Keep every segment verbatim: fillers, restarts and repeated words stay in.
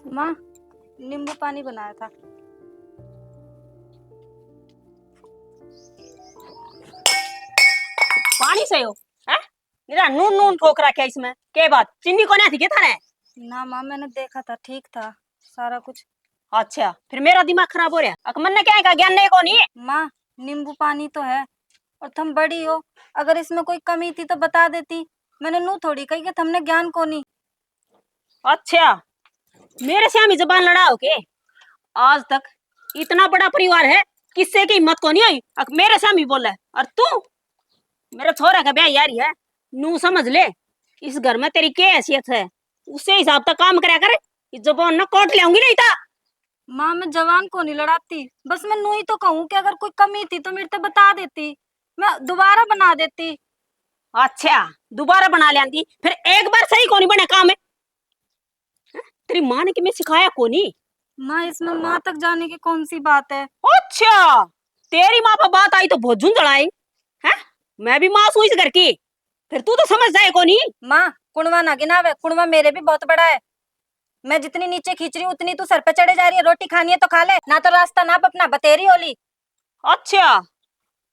माँ, नींबू पानी बनाया था। पानी से हो? हैं? निरा नून नून ठोक रखा इसमें। के बात, चीनी कोन्या थी के थारे? ना माँ, मैंने देखा था, ठीक था सारा कुछ। अच्छा, फिर मेरा दिमाग खराब हो रहा। अक मन्ने क्या है का ज्ञान नहीं कोनी? माँ, नींबू पानी तो है, और तुम बड़ी हो, अगर इसमें कोई कमी थी तो बता देती। मैंने नू थोड़ी कही कि तुमने ज्ञान कोनी। अच्छा, मेरे से हमी जबान लड़ाओ के? आज तक इतना बड़ा परिवार है, किसी की हिम्मत कोनी हुई, अक मेरे से हमी बोले। और तू, मेरे छोरा का ब्याह यारी है, नू समझ ले, इस घर में तेरी क्या हैसियत है, उसे हिसाब तक काम करया कर। ये जबान ना काट लियाऊंगी नहीं था। माँ, मैं जबान कोनी लड़ाती, बस मैं नू ही तो कहूँ कि अगर कोई कमी थी तो मेरे ते बता देती, मैं दोबारा बना देती। अच्छा, दोबारा बना लेंदी, फिर एक बार सही कोनी बने काम है। हैं? तेरी माँ ने कि मैं सिखाया कोनी? माँ, इसमें माँ तक जाने की कौन सी बात है? अच्छा, तेरी माँ पे बात आई तो बहुत झुंझलाए। हैं? मैं भी माँ सूं इस घर की, फिर तू तो समझ जाए कोनी। माँ, कुणवा ना गिनावे, कुणवा मेरे भी बहुत बड़ा है। मैं जितनी नीचे खींच रही हूँ, उतनी तू सर पे चढ़े जा रही है। रोटी खानी है तो खा ले, ना तो रास्ता नाप अपना, बतेरी होली। अच्छा,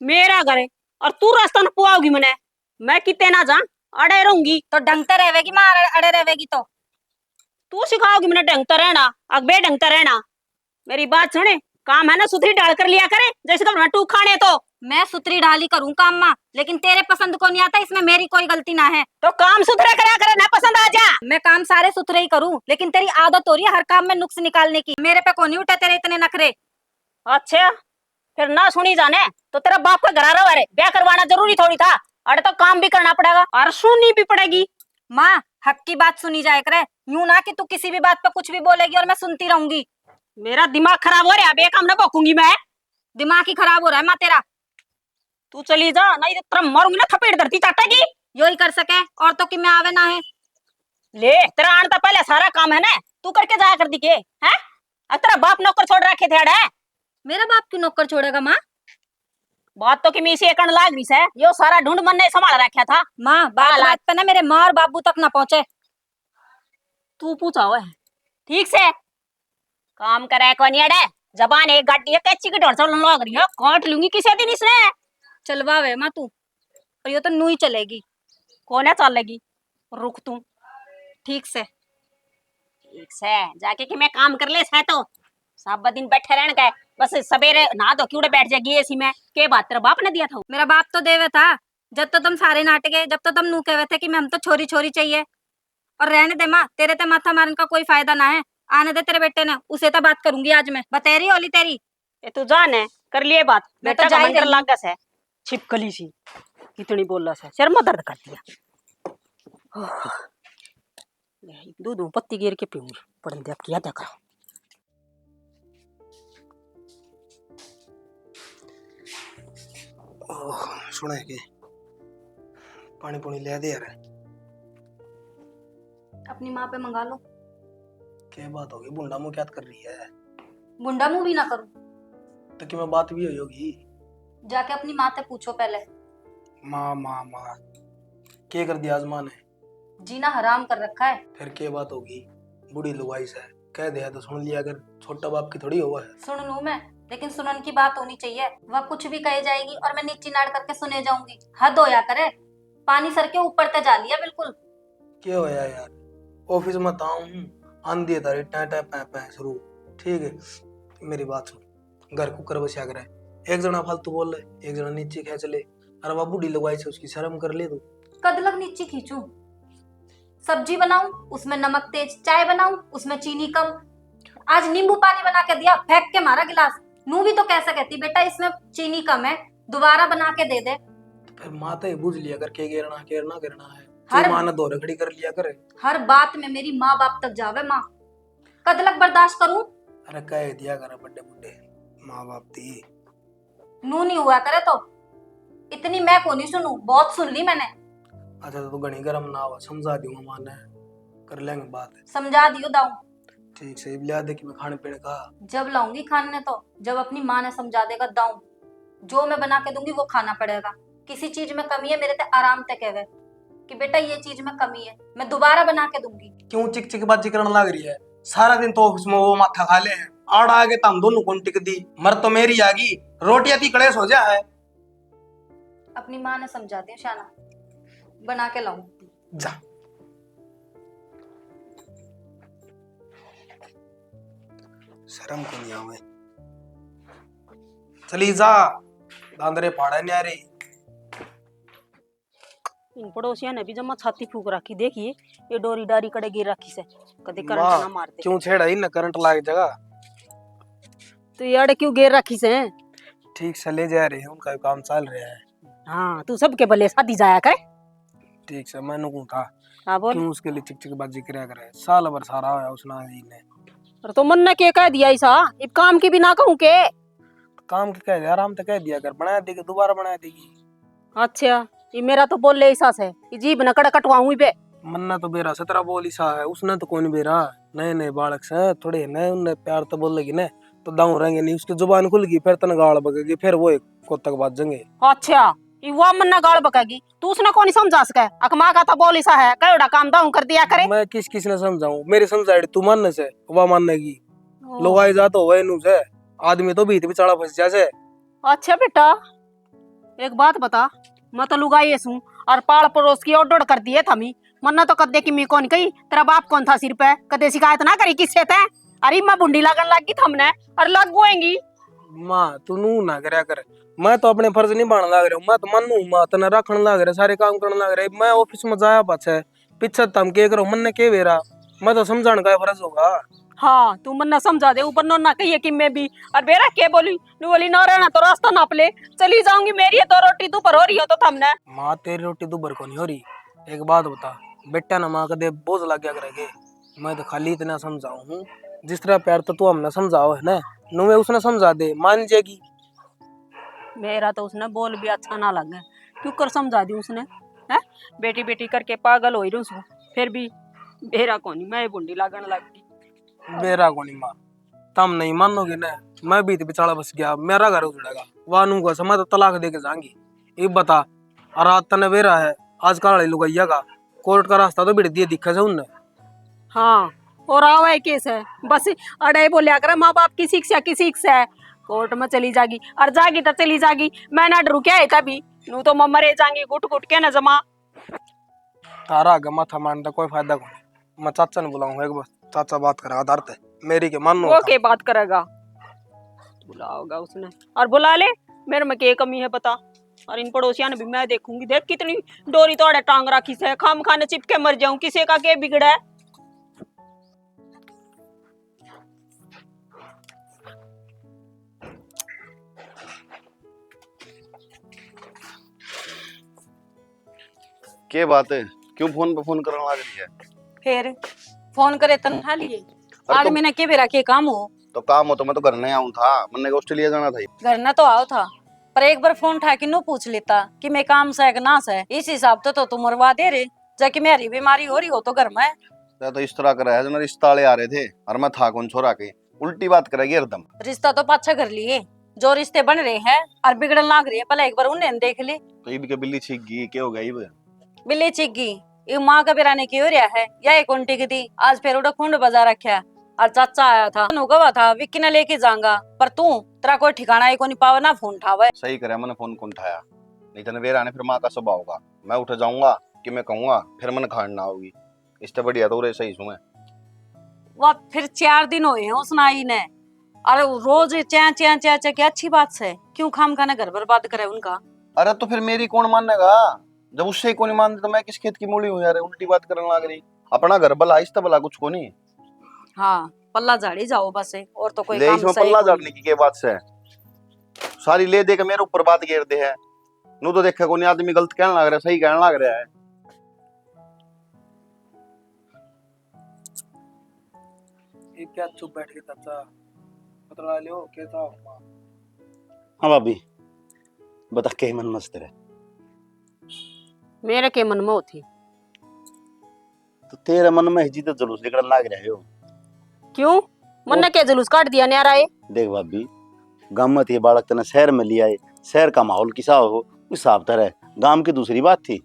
मेरा घर है और तू रास्ता न पुआओगी मने? मैं किते ना जा, अड़े रहूंगी। तो ढंग ते रहेगी माँ, अड़े, अड़े रहेगी तो। तू सिखाओगी मने ढंग ते रहना, अक बेढंग ते रहना? मेरी बात सुने, काम है ना सुथरी ढाल कर लिया करे, जैसे तो टूक खाने तो। मैं सुथरी ढाल ही करूँ काम माँ, लेकिन तेरे पसंद को नहीं आता, इसमें मेरी कोई गलती ना है। तो काम सुथरे करा करे ना, पसंद आ जा। मैं काम सारे सुथरे ही करूँ, लेकिन तेरी आदत हो रही है हर काम में नुक्स निकालने की। मेरे पे कोनी उठे तेरे इतने नखरे। अच्छा, फिर ना सुनी जाने तो तेरा बाप का घरा रहा रे, ब्याह करवाना जरूरी थोड़ी था। अरे तो काम भी करना पड़ेगा और सुननी भी पड़ेगी। माँ, हक की बात सुनी जाए करे, यूं ना कि तू किसी भी बात पे कुछ भी बोलेगी और मैं सुनती रहूंगी। मेरा दिमाग खराब हो रहा है, बेकाम ना भौंकूंगी मैं। दिमाग ही खराब हो रहा है माँ तेरा। तू चली जा, नहीं तो तेरा मारूंगी ना थपेड़ धरती चाटेगी। यो ही कर सके, औरतों की मैं आवे ना है। ले, तेरा आने तो पहले सारा काम है ना, तू करके जाया कर दी के, हैं? अब तेरा बाप नौकर छोड़ रखे थे अड़े। मेरा बाप क्यों नौकर छोड़ेगा माँ? बात तो किमी इसी एकण लाग रही सै, यो सारा ढूंढ मन ने संभाल रखा था। माँ, बात हालात। बात पे ना मेरे माँ और बाबू तक ना पहुंचे। तू पूछा हुआ है ठीक से, काम करे कोनी अड़े, जबान एक गाड़ी है, कैची की ढोर चलन लाग रही है, काट लूंगी किसी दिन इसने। चलवावे माँ तू, पर यो तो नू ही चलेगी। कोने चलेगी? रुक तू। ठीक से। ठीक से, जाके कि मैं काम कर ले सै तो। सब दिन बैठे रहने का, बस सवेरे नहा धो के उड़े बैठ जाएगी एसी में। के बात तेरे बाप ने दिया था? मेरा बाप तो देवे था, जब तो तुम सारे नाट गए, जब तो तुम नू कहवे थे कि मैं, हम तो छोरी छोरी चाहिए। और रहने दे माँ, तेरे ते माथा मारने का कोई फायदा ना है। आने दे तेरे बेटे ने, उसे तो बात करूंगी आज मैं। बतेरी होली तेरी। ए तू जा ने, कर लिए बात। मैं तो बेटा जा का ही मंत्र रही हूँ। लागा सै। छिपकली सी, कितनी बोला सै, सिर में दर्द कर दिया। ओह, ले, दूध में पत्ती गिर के पीऊंगी, पड़न दे, अब किया तक। ओह, सुने के, पानी पुनी ले दे यार। अपनी माँ पे मंगा लो। क्या बात होगी, भुंडा मुंह क्या कर रही है? भुंडा मुंह भी ना करूं। तो कि मैं बात भी हुई होगी? जाके अपनी माँ से पूछो पहले। माँ, माँ, माँ, के कर दिया आज माँ ने? जीना हराम कर रखा है। फिर के बात होगी, बूढ़ी लुगाई से, कह दिया तो सुन लिया कर, छोटा बाप की थोड़ी हुआ है। सुन लूं मैं, लेकिन सुनन की बात होनी चाहिए। वह कुछ भी कहे जाएगी और मैं नीची नाड़ करके सुने जाऊंगी। हद होया करे, पानी सर के ऊपर ते जा लिया बिल्कुल। क्या होया यार, ऑफिस में था हूँ, आंधी है तारी टै टै पै पै शुरू। ठीक है, मेरी बात सुन, घर कुकर बस्या करे, एक जना फालतू बोल ले, एक जना नीची खींच ले। अरे वह बूढ़ी लुगाई से, उसकी शर्म कर ले तू। कद लग नीची खींचूं? सब्जी बनाऊं, उसमें नमक तेज, चाय बनाऊं, उसमें चीनी कम। आज नींबू पानी बना के दिया, फेंक के मारा गिलास। नू भी तो कह सकती, बेटा इसमें चीनी कम है, दोबारा बना के दे दे। तो फिर माँ तो ये बुझ लिया कर, के गिरना, के ना गिरना है। हर तू माँ ने दो रगड़ी कर लिया कर। हर बात में मेरी माँ बाप तक जावे माँ। कद लग बर्दाश्त करूं? अरे कह दिया कर बड़े बूढ़े माँ बाप दी। नू नहीं हुआ करे तो। इतनी मैं को नहीं सुनू, बहुत सुन ली मैंने। अच्छा तो घणी गरम ना हो, समझा दूंगा माँ ने, कर लेंगे बात। समझा दियो दाऊ। ठीक से, इब लिया दे कि मैं खाने पीने का। जब लाऊंगी खाने तो, जब अपनी माँ ने समझा देगा दाऊ। जो मैं बना के दूंगी वो खाना पड़ेगा। किसी चीज में कमी है मेरे ते आराम ते कहवे कि बेटा ये चीज में कमी है, मैं दोबारा बना के दूंगी। क्यों चिक चिक बाजी करने लाग रही है? सारा दिन तो ऑफिस में वो माथा खा ले है, आड़ा आगे तम दोनों कौन टिक दी। मर तो मेरी आगी, रोटियां ती कलेश हो जा है। अपनी माँ ने समझा दिया शाना, बना के लाऊं। जा। शर्म को नहीं आवे। चली जा, दांदरे पाड़ा नहीं आ रही। इन पड़ोसियां ने भी जमा छाती फूक रखी। देखिए, ये डोरी डारी कड़े गिर रखी से, कदे करंट माँ, ना मार दे। क्यों छेड़ा इन, करंट लाग जगह। तो ये अड़े क्यों गिर रखी से? ठीक से ले जा रहे हैं, उनका भी काम चल रहा है। हाँ, तू सबके भले साथी जाया करे। ठीक से, मैं नुकूं था। हाँ, बोल। क्यों उसके लिए चिकचिक बाजी करया करे? साल भर सारा होया उसने ही ने। अरे तो मन ने के कह दिया ऐसा? इब काम की भी ना कहूँ के? काम की कह दे, आराम तो कह दिया कर, बना देगी, दोबारा बना देगी। अच्छा, ये मेरा तो बोल ले ऐसा से, ये जीभ न कड़ कटवाऊं इबे। मन ने तो बेरा से तेरा बोल ऐसा है, उसने तो कोई नहीं बेरा। नए नए बालक से थोड़े नए, उनने प्यार तो बोलेगी ना, तो दाऊ रहेंगे नहीं, उसकी जुबान खुल गई, फिर तन गाल बकेगी, फिर वो एक कोतक बाजेंगे। अच्छा, ये वो मन ने गाल बकेगी, तू उसने कोनी समझा सके? अक माँ का तो बोल ऐसा है, कहोड़ा काम दाऊ कर दिया करे। मैं किस किस ने समझाऊं? मेरी समझाई तू मानने से, वा मानेगी। ओ। लोग आए जा तो वह नु से, आदमी तो बीत बिचाला फंस जा से। अच्छा बेटा, एक बात बता, मैं तो लुगाई सूं और पाल पड़ोस की ओड ओड कर दिए थमी। मन्ना तो कदे की मैं कौन कही, तेरा बाप कौन था सिर पे, कदे शिकायत ना करी किससे तै? अरे मैं भुंडी लागन लाग गई थमने, और लाग गुएंगी। माँ, तू नू ना करया कर। मैं तो अपने फर्ज निभाण लाग रहा हूँ। मैं तो मानू हूँ, माँ, तने राखण लाग रहा, सारे काम करण लाग रहा। मैं ऑफिस में जाया पाछे, पीछे तम के करो, मन्ने के बेरा? मैं तो समझाण का फर्ज होगा। हाँ, तू मन्ने समझा दे, ऊपर नोना कहिए कि मैं भी। और बेरा के बोली? नू बोली, "ना रहना तो रास्ता नाप ले, चली जाऊंगी, मेरी है तो रोटी दोपहर हो रही हो तो थमने।" माँ, तेरी रोटी दोपहर को नहीं हो रही। एक बात बता, बेटा ना माँ कदे बोझ लग गया करेगे? मैं तो खाली इतना समझाऊं हूँ, जिस तरह प्यार तो तू हमने समझाओ है ना, नुए उसने समझा दे, मान जाएगी। मेरा तो उसने बोल भी अच्छा ना लगे, क्यों कर समझा दी उसने, हैं? बेटी बेटी करके पागल हो ही रहूं सूं, फिर भी बेरा कोनी, मैं ही भुंडी लागण लग गई। बेरा कोनी माँ, तम नहीं मानोगे ना, मैं भी तो बिचाला फंस गया, मेरा घर उजड़ेगा, वानू का समय तो तलाक दे के जाएंगी। इब बता, और रात तने बेरा है, आजकल वाली लुगाइया का कोर्ट का रास्ता तो भिड़ दिए दिखे से उनने। हाँ, और आवे के से, बस अड़े बोलिया करे, माँ बाप की शिक्षा, की शिक्षा है, कोर्ट में चली जागी, और जागी तो चली जागी, मैं ना डरू क्या है तभी, नू तो मैं मरे जाऊंगी घुट घुट के ना जमा। थारा आगे माथा मारने का कोई फायदा कोनी। मैं चाचा ने बुलाऊं एक बार, चाचा बात करेगा थारे ते। मेरी के मानो वो था। के बात करेगा? बुलाओगा उसने और बुला ले, मेरे में के कमी है बता। और इन पड़ोसियां ने भी मैं देखूंगी, देख कितनी डोरी तोड़े टांग रखी से, खाम खाने चिपके मर जाऊं, किसी का के बिगड़ा है? के बात है? क्यों फोन पे फोन करने लग रही है? फिर फोन करे तनखा लिए। अरे तो आदमी ने के बेरा के काम हो? तो काम हो तो मैं तो घर नहीं आऊं था, मन्ने को ऑस्ट्रेलिया जाना था। घर ना तो आओ था, पर एक बार फोन उठा के नू पूछ लेता कि मैं काम से कि ना से। इस हिसाब तो, तो तू मरवा दे रे, जाके मेरी बीमारी हो रही हो तो घर में। तो इस तरह कर रहा है, जो रिश्ता वाले आ रहे थे और मैं था कौन छोरा के, उल्टी बात करेगी हरदम। रिश्ता तो पाछा कर लिए, जो रिश्ते बन रहे हैं और बिगड़न लाग रहे हैं, पहले एक बार उन्हें देख ले। तो इब के बिल्ली छीक गई, के हो गया इब? बिल्ली छीक गई, इब माँ का बेरा ने के हो रहा है, या एक उल्टी की थी, आज फिर उड़ा खुंड बजा रखा है। और चाचा आया था, उन्होंने कहा था विक्की ने लेके जाऊंगा, पर तू, तेरा कोई ठिकाना ही कोनी पावे ना फोन उठावे। सही करे, मैंने फोन कौन उठाया, नहीं तो बेरा ने फिर माँ का स्वभाव होगा, मैं उठ जाऊंगा कि मैं कहूंगा, फिर मन खान ना होगी। इससे बढ़िया तो उरे सही सूं मैं। वाह, फिर चार दिन होए हैं उसने आई ने, और रोज चैं चैं चैं चैं, क्या अच्छी बात से? क्यों खाम खाने घर बर्बाद करे उनका? अरे तो फिर मेरी कौन मानेगा? जब उससे ही कोनी मानती तो मैं किस खेत की मूली हूँ यार? उल्टी बात करने लग रही। अपना घर भला, इससे भला कुछ को नहीं। हाँ, पल्ला झाड़ी जाओ बस, और तो कोई ले काम इसमें सही पल्ला कोनी। झाड़ने की क्या बात से? सारी ले दे के मेरे ऊपर बात घेर दे है। नू तो देखे कोनी, आदमी गलत कहने लग रहा है, सही कहने लग रहा है। ये क्या चुप बैठ के चाचा बतला लियो, कैसा हुआ? हाँ भाभी, बता के मन मस्त रहे। मेरे के मन में होती। तो तेरे मन में हिजी तो जुलूस निकलने लाग रहे हो। क्यों? मन्ने के जुलूस काट दिया न्यारा है? देख भाभी, गाम में थे बालक तने शहर में लिया है, शहर का माहौल किसा हो, उस हिसाब तरह गाम की दूसरी बात थी।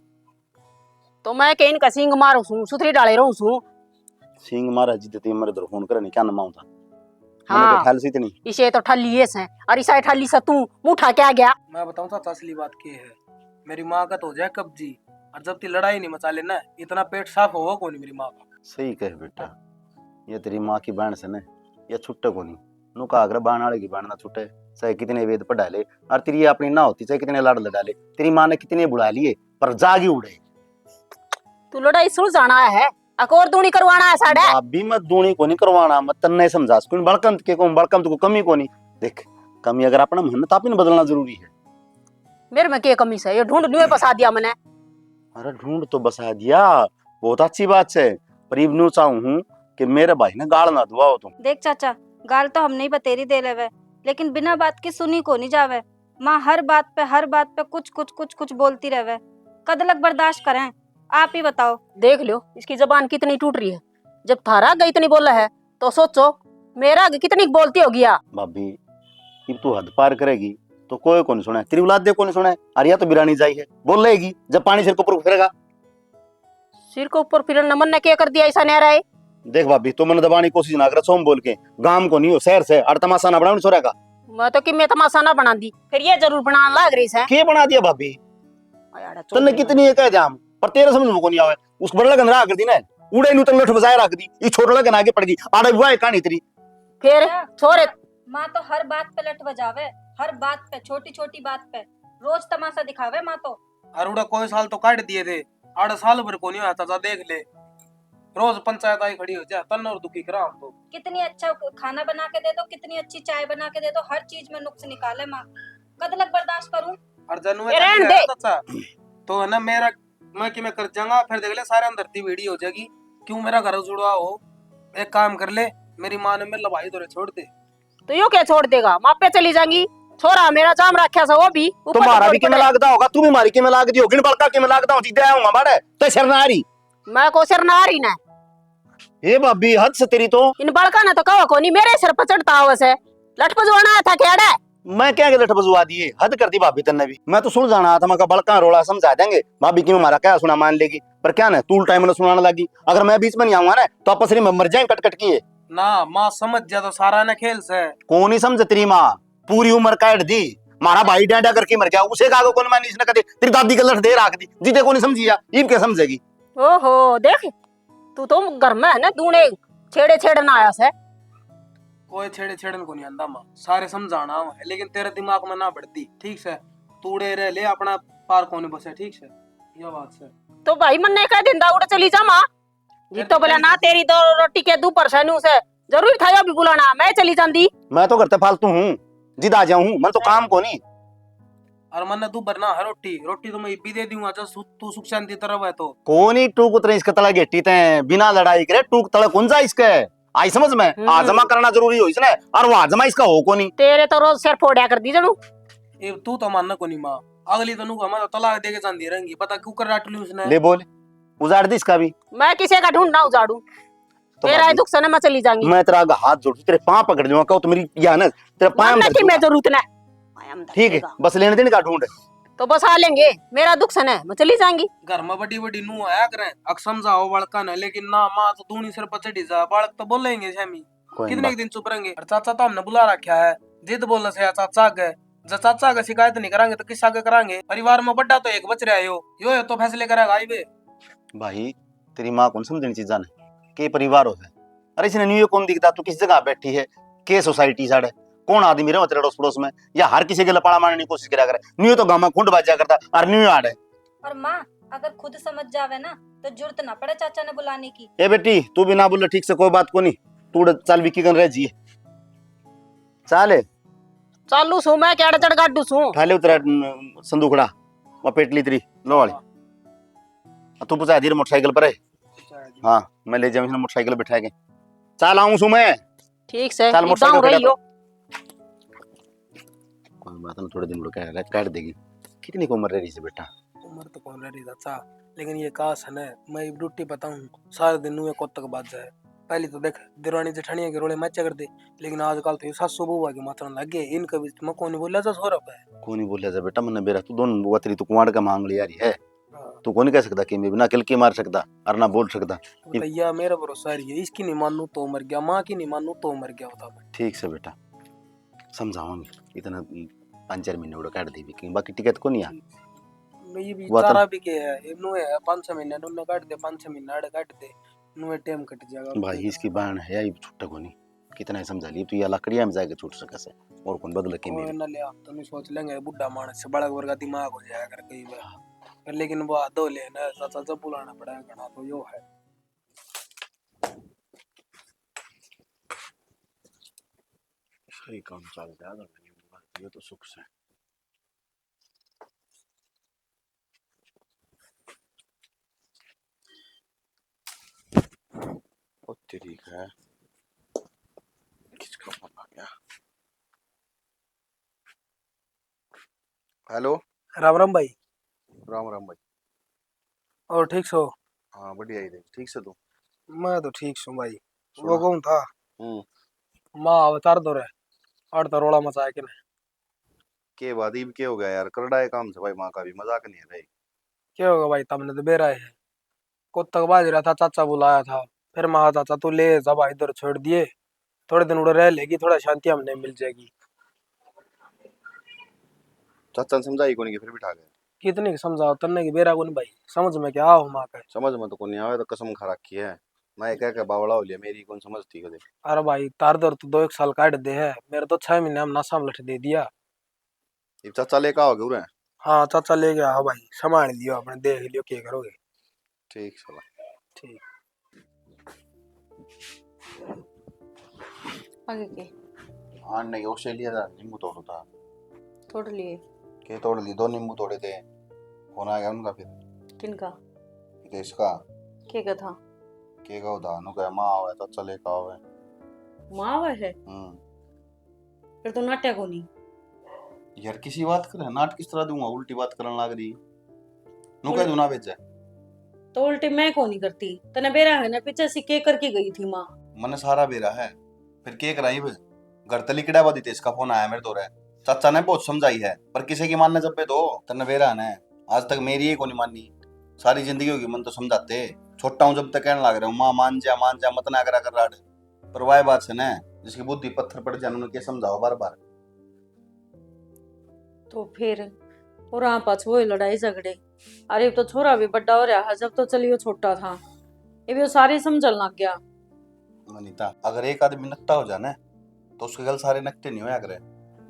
तो मैं के इनका सींग मारूं सूं, सुथरी डाले रहूं सूं। सिंह मारा जिद्दती मेरे धोरै फोन करे नहीं, क्या नमाऊं था? मैंने तो हाँ। ठैल सी इतनी। इसे तो ठल्ली ये से, और इसा ठल्ली से तू मुंह उठा के आ गया। मैं बताऊं था असली बात के है, मेरी माँ का तो हो जाए कब्जी, और जब ती लड़ाई नहीं मचा लेना, इतना पेट साफ होगा कोनी मेरी माँ का। सही कहे बेटा, ये तेरी माँ की बहन से ने, ये छुट्टे कोनी। नु कहा अगर बहन वाले की बहन ना छुट्टे, चाहे कितने वेद पढ़ा ले, और तेरी ये अपनी ना होती, चाहे कितने लाड लड़ा ले, तेरी माँ ने कितने बुला लिए, पर जागी उड़े। तू लड़ाई सुलझाना है, अक और दूनी करवाना है साढ़े। भाभी, मैं दूनी को नहीं करवाना, मैं तन्ने समझा सकूं, बड़कंत के को, बड़कंत को कमी को नहीं। देख, कमी अगर अपना मन, तो आप ही ने बदलना जरूरी है। मेरे में के कमी से? ये ढूंढ न्यू फंसा दिया मने। अरे, ढूंढ तो बसा दिया, बहुत अच्छी बात है, पर इब न्यू चाहूं हूं कि मेरे भाई ने गाल ना दुआओ तुम। देख चाचा, गाल तो हम नहीं बतेरी दे लेवे, लेकिन बिना बात की सुनी को नहीं जावे। माँ हर बात पे, हर बात पे कुछ, कुछ, कुछ, कुछ बोलती रहवे। कद लग बर्दाश्त करें, आप ही बताओ। देख लो, इसकी जबान कितनी टूट रही है। जब थारा आगे इतनी बोले है, तो सोचो, मेरा आगे कितनी बोलती होगी या। भाभी, इब तू हद पार करेगी, तो कोई को नहीं सुने, तेरी औलाद दे को नहीं सुने। अरे, या तो बिरानी जाई है, बोल लेगी, जब पानी सिर के ऊपर फिरेगा। सिर के ऊपर फिरन न मन ने के कर दिया ऐसा न्यारा है? देख भाभी, तू मन दबाने की कोशिश ना कर, सोम बोल के, गांव को नहीं हो, शहर से, और तमाशा ना बनाओ छोरा का। मैं तो कि मैं तमाशा ना बना दी, फिर ये जरूर बनाने लाग रही से। के बना दिया भाभी? आया, तन्ने कितनी ये कह दिया हम, पर तेरे समझ में को नहीं आवे। उस बड़ला गंदरा कर दी ना, उड़े नु तन लठ बजाए रख दी, ये छोटला गन आगे पड़ गई, आड़े हुआ है कहानी तेरी। फिर क्या? छोरे माँ तो हर बात पे लठ बजावे, हर बात पे, छोटी छोटी बात पे रोज तमाशा दिखावे माँ तो। अरे उड़ा कोई साल तो काट दिए थे, आड़ा साल भर को नहीं होया चाचा, देख ले, रोज पंचायत आई खड़ी हो जा, तन्ने और दुखी करा हम तो। कितनी अच्छा खाना बना के दे दो, कितनी अच्छी चाय बना के दे दो, हर चीज में नुक्स निकाले माँ। कद लग बर्दाश्त करूं? और जानू ए, रहन दे। चाचा, तो है ना, मेरा, मैं कि मैं कर जाऊंगा, फिर देख ले सारे अंदर ती वीडियो हो जाएगी। क्यों मेरा घर जुड़वा हो? एक काम कर ले, मेरी माँ ने मेरे भाई धोरे छोड़ दे। तो यो क्या छोड़ देगा? माँ पे चली जाएंगी। छोरा मेरा जाम रखा सा, वो भी ऊपर तुम्हारा भी किमें लागदा होगा, तू भी मारी किमें लागदी होगी, इन बड़का किमें लागदा हो, जिद्दे आऊंगा मारे, तो शरना आ रही। मैं को शरना आ रही ना। ए भाभी, हद से तेरी तो। इन बड़का ने तो कहो कोनी, मेरे सिर पर चढ़ता आवे से। लठ बजवाना आया था केड़े? मैं क्या के लठ बजवा दिए, हद कर दी भाभी तन्ने भी। मैं तो सुलझाना आया था, मैं कहा बड़का रोला समझा देंगे, भाभी की हमारा क्या सुना मान लेगी, पर क्या ना तू उल्टा ही मैंने सुनाने लगी। अगर मैं बीच में नहीं आऊंगा ना तो आपस में मर जाए कट कट की। ना माँ समझ जा तो सारा ने खेल से। कौन ही समझ तेरी माँ, पूरी उम्र काट दी, मारा भाई डांडा करके मर गया, उसे का कौन मानी इसने कदे, तेरी दादी के लठ दे राख दी, जिदे कौन समझी या, इब के समझेगी। ओहो, देख, तू तो घर में है ना, दूने छेड़े छेड़न आया से। कोई छेड़े छेड़न को नहीं आंदा माँ, सारे समझाना है, लेकिन तेरे दिमाग में ना बढ़ती, ठीक से? तू उड़े रह ले, अपना पार कौन बसे, ठीक से? ये बात से। तो भाई मन्ने कह देंदा, उड़े चली जा माँ। जितो बोला ना, तेरी दो रोटी के दू परसेंट से जरूरी था यो भी बुलाना, मैं चली जांदी। मैं तो घर ते फालतू हूँ, जिद आ जाऊँ हूँ, मन तो काम को नहीं। और मन्ने तू भरना है रोटी, रोटी तो मैं इब्बी दे दूंगा, जब सु-, तू सुख शांति तरफ है तो। कोनी टूक उतरे इसके तले घेटी ते, बिना लड़ाई करे टूक तले कौन जा इसके? आई समझ में? हम्म। आजमा करना जरूरी हो इसने, और वो आजमा इसका हो कोनी। तेरे तो रोज सिर फोड़या कर दी जनू। ए, तू तो मानना कोनी माँ, अगली तनु हमारा तलाक दे के चांदी रहेंगी, पता क्यों कर राट ली उसने। ले बोल, उजाड़ दी इसका भी। मैं किसी का ढूंढ ना उजाड़ू। तो तेरा भाभी, दुख से ना मैं चली जाऊंगी। मैं तेरा आगे हाथ जोड़, तेरे पाँव पकड़ लूंगा, कहो तो मेरी या ना, तेरा पाँव में धर कि मैं दूंगा। जरूरत ना। पाँव में धर ठीक है, देगा। बस लेने देने का ढूंढ। तो बस आ लेंगे, मेरा दुख से ना मैं चली जाऊंगी। घर में बड़ी बड़ी नू आया करें, अक समझाओ बालका ने, लेकिन ना माँ तो दूनी सिर पर चढ़ी जा, बालक तो बोलेंगे शामी। कोई कितने बात। एक दिन चुप रहेंगे। और चाचा तो हमने बुला रखा है, जिद बोल से चाचा आगे, जब चाचा आगे शिकायत नहीं करांगे तो किस आगे करांगे? परिवार में बड़ा तो एक बच रहा है यो, यो है तो फैसले करेगा ही बे। भाई, तेरी माँ कौन समझनी चीजा ने, के परिवार हो है? अरे इसने न्यू कौन दिखता, तू किस जगह बैठी है, के सोसाइटी साड़े, कौन आदमी रहे तेरे अड़ोस पड़ोस में, या हर किसी के लपाड़ा मारने की कोशिश करा करे? न्यू तो गामा खुंड बाजा करता, और न्यू आड़े। और माँ, अगर खुद समझ जावे ना, तो जरूरत ना पड़े चाचा ने बुलाने की। ए बेटी, तू भी ना बोले ठीक से, कोई बात को नहीं, तू उड़े चल विक्की कन रह जी, चल। चालू सू मैं, क्या चढ़ गाडू सू। उठा ले उतरा, न, संदूकड़ा, वहाँ पेटली तेरी, लो वाली। आ, तू पहुँचा दी रे मोटरसाइकिल पर है। हाँ, मैं ले जाऊँ इसने मोटरसाइकिल बिठा के। चल आऊँ सू मैं। ठीक से, चल, मोटरसाइकिल खड़ा कर। कोई बात ना, थोड़े दिन रुक, काट देगी। कितनी को उम्र रह रही है बेटा? उम्र तो कौन रह रही चाचा, लेकिन ये काश है ना, मैं इब ड्यूटी बताऊं, सारे दिन नुए कोतक बाज जाए। पहले तो देख, देरानी जेठानियां के रोले मचा कर दे, लेकिन आजकल तो ये सासू बहू आगे माचने लग गए, इनके बीच में कौन बोला जा छोरा पे। कौन बोला जा बेटा, मन्ने बेरा तू दोनों बुआ तेरी तो कुआड़ का मांग लिया रही है। तू कोनी कह सकता कि मैं ना किलकी मार सकता और ना बोल सकता। कि भैया, मेरा भरोसा रही है, इसकी नहीं मानू तो मर गया, माँ की नहीं मानू तो मर गया, बता मैं। ठीक से बेटा, समझावांगे। इतना पाँच चार महीने उड़ा काट दी भी, बाकी टिकट को नहीं आ। मैं ये भी वो तो तारा भी के है, इन्हों है पाँच छह महीने, इन्होंने काट दे, पाँच छह महीने आड़े काट दे, इन्हों टाइम कट जाएगा। भाई, इसकी बाण है, ये छुट्टा को नहीं। कितना ही समझा लिए, तू ये लकड़ियां में जाके छूट सके से, और कौन बदल के कोई मेरे। ना ले, हम तो नहीं सोच लेंगे, बुढ़ा मानस से बालक वर्गा दिमाग हो जाया कर कई बार। पर लेकिन वो हाथ धो ले ना, चाचा जब बुलाना पड़ेगा घना तो यो है। सही काम चल रहा था, ये तो सुख से। ओ तेरी है, किसका फोन आ गया? हेलो। राम राम भाई। राम राम भाई। और ठीक सो? हाँ, बढ़िया ही देख, ठीक से तू? मैं तो ठीक सूं भाई। सुना। वो कहूँ था, हम्म। माँ अवतार दो रे, और तो रोला मचाया के ने। के बात, इब के हो गया यार? करड़ा है काम से भाई, माँ का भी मजाक नहीं है भाई। क्या होगा भाई, तमने तो बेरा है। कुत्तक बाज रहा था, चाचा बुलाया था, फिर महा चाचा तू ले जा भाई, इधर छोड़ दिए, थोड़े दिन उड़े रह लेगी, थोड़ा शांति हमने मिल जाएगी। चाचा ने समझाई कोनी कि फिर बिठा गए? कितनी की समझाओ, तन्ने की बेरा कोनी भाई, समझ में क्या आओ माँ के। समझ में तो कोनी आवे, तो कसम खा रखी है। मैं कह के बावला हो लिया, मेरी कौन समझती कदे। अरे भाई, तार दर तो दो एक साल काट दे है, मेरे तो छह महीने हम नशा में लठ दे दिया। इब चाचा लेके आओगे उरे? हाँ, चाचा लेके आओ भाई, संभाल लियो अपने, देख लियो के करोगे। ठीक से भाई। ठीक। आगे के? आने के ऑस्ट्रेलिया का नींबू तोड़ो था। तोड़ लिए। के तोड़ लिए? दो नींबू तोड़े थे, फोन आ गया उनका फिर। किनका? हितेश का। के का था? के का था? नु कहे माँ आवे, चाचा लेके आवे। माँ आवे है? हम्म। फिर तो नाट्या कोनी। यार, किसी बात करे, नाट किस तरह दूंगा? उल्टी बात करने लाग रही। नु कह उल- दूं ना भेजे। तो उल्टी मैं कोनी करती, तने बेरा है ना, पीछे से के करके गई थी माँ। मने सारा बेरा है, फिर के कराई बे? घर ते लिकड़ा बाद हितेश का फोन आया मेरे धोरे। चाचा ने बहुत समझाई है, पर किसी की मानने जब पे तो तने बेरा है ना, आज तक मेरी ही कोनी मानी। सारी जिंदगी होगी मन तो समझाते, छोटा हूँ जब तक कहने लग रहा हूँ, माँ मान जा, मान जा, मत ना करा कर राड। पर वाह बात से ना, जिसकी बुद्धि पत्थर पड़ जाए, उन्हें के समझाओ बार बार। तो फिर और आ पाछो वही लड़ाई झगड़े। अरे, अब तो छोरा भी बड़ा हो रहा है, जब तो चलियो छोटा था, ये भी सारी समझन लग गया। अनिता, अगर एक आदमी नकता हो जाए ना, तो उसके गल सारे नकते नहीं होया करे।